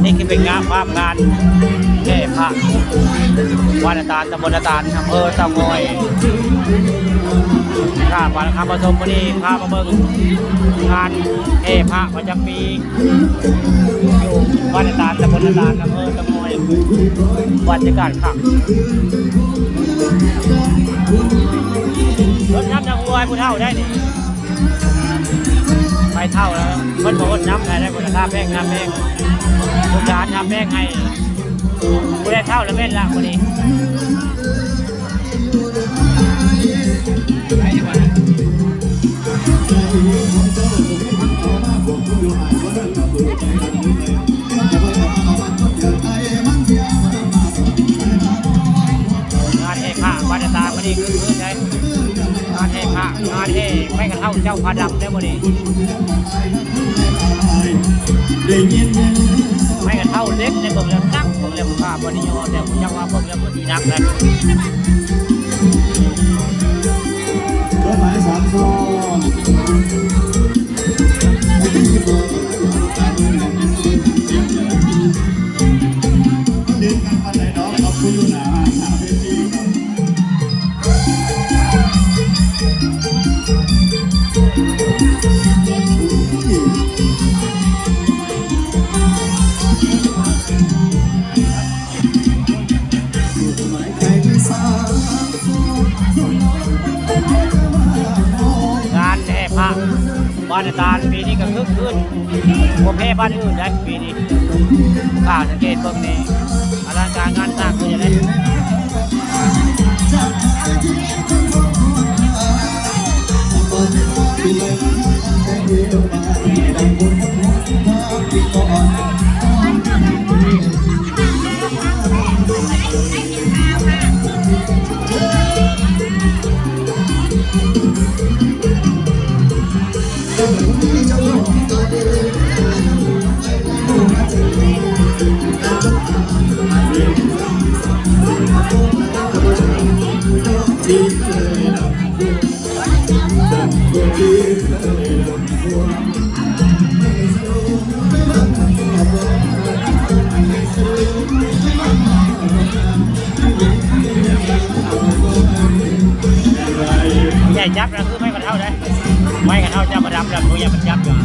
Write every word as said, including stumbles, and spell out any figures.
นี่คือเป็นงานภาพงานแห่พระ บ้านนาตาล ตำบลนาตาล อำเภอเต่างอย ค่ะ พาคำประสมพอดี พามาเบิ่งงานแห่พระประจำปี อยู่บ้านนาตาล ตำบลนาตาล อำเภอเต่างอย บรรยากาศคัก รถน้ำจากห้วยผู้เฒ่าได้นี่ ไปเฒ่าแล้ว มันบอกว่าน้ำได้ ได้คนละค่าแป้ง ค่าแป้ง ลูกหลานทำแป้งให้ ผู้ได้เฒ่าแล้วแม่นละคนนี้ งานแห่พระบ้านนาตาลมื้อนี้คือมื้อใด งานแห่พระ งานแห่ไม้กระเฒ่าเจ้าผ้าดำได้มื้อนี้ ไม้กระเฒ่าเล็กในเบิ่งแล้วนัก เบิ่งแล้วผ้าบ่ได้ย่อ แต่ผมจักว่าเบิ่งแล้วบ่ดีนักเลย รถหมายสามซอง เดินกันปานใดดอก ขอบคุณอยู่หน้าห้างหน้าเวทีครับ งานแห่พระบ้านนาตาลปีนี้ก็คึกคื้น บ่แพ้บ้านอื่นได้ปีนี้ ข้าสังเกตเบิ่งนี่ อลังการงานสร้างคือจั่งใด ใหญ่จับนะ คือไม้กระเฒ่าได้ ไม้กระเฒ่าจับประดับแล้ว ผู้ใหญ่มันจับอยู่